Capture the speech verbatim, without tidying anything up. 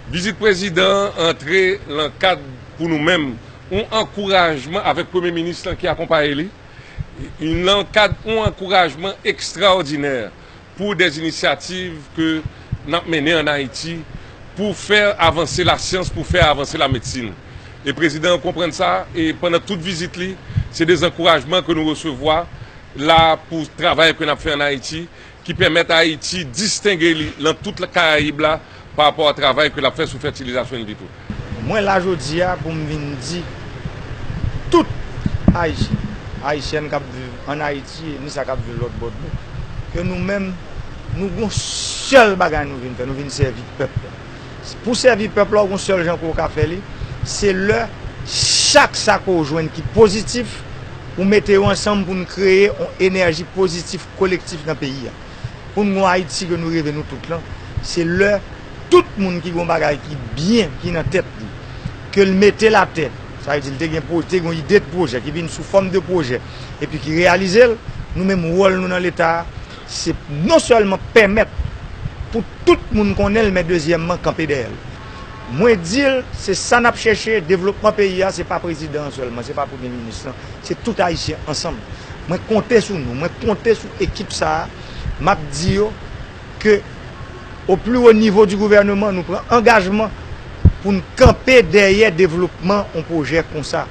Vizit prezidan an antre nan kad, pou nou menm, yon ankourajman avèk premye minis lan ki akonpaye li, nan kad yon ankourajman ekstraòdinè pou dè inisyativ ke n ap mennen ann Ayiti pou fè avanse lasyans, pou fè avanse lamedsin. E prezidan an konprann sa, e pandan tout vizit li, se de ankourajman ke nou resevwa la pou travay ke n ap fè ann Ayiti, ki pèmèt Ayiti distenge li nan tout Karayib la pa rapò a travay ke l ap fè sou fètilizasyon in vitro. Mwen la jodi a pou m vin di tout Ayisyen, Ayisyèn k ap viv ann Ayiti, e ni sa k ap viv lòt bò dlo, ke nou menm, nou gon sèl bagay nou vin fè, nou vin sèvi pèp la. Pou sèvi pèp la, ou gon sèl jan ke w ka fè li, se lè chak sa ke w jwenn ki pozitif, ou mete yo ansanm pou n kreye yon enèji pozitif kolektif nan peyi a. Pou n gon Ayiti ke nou reve nou tout lan, se lè tout moun ki gon bagay ki byen, ki nan tèt li, ke l mete l atè, sa vle di l te gen pwo-, te gon ide de pwojè, ki vin sou fòm de pwojè, epi ki reyalize l, nou menm wòl nou nan Leta a, se non sèlman pèmèt pou tout moun konnen l, men dezyèmman, kanpe dèyè l. Mwen di l, se sa n ap chèche, devlopman peyi a, se pa prezidan an sèlman, se pa premye minis lan, se tout Ayisyen ansanm. Mwen konte sou nou, mwen konte sou ekip sa a, m ap di yo ke, o pli wo nivo di gouvèneman, nou pran angajman pou n kanpe dèyè devlopman yon pwojè konsa.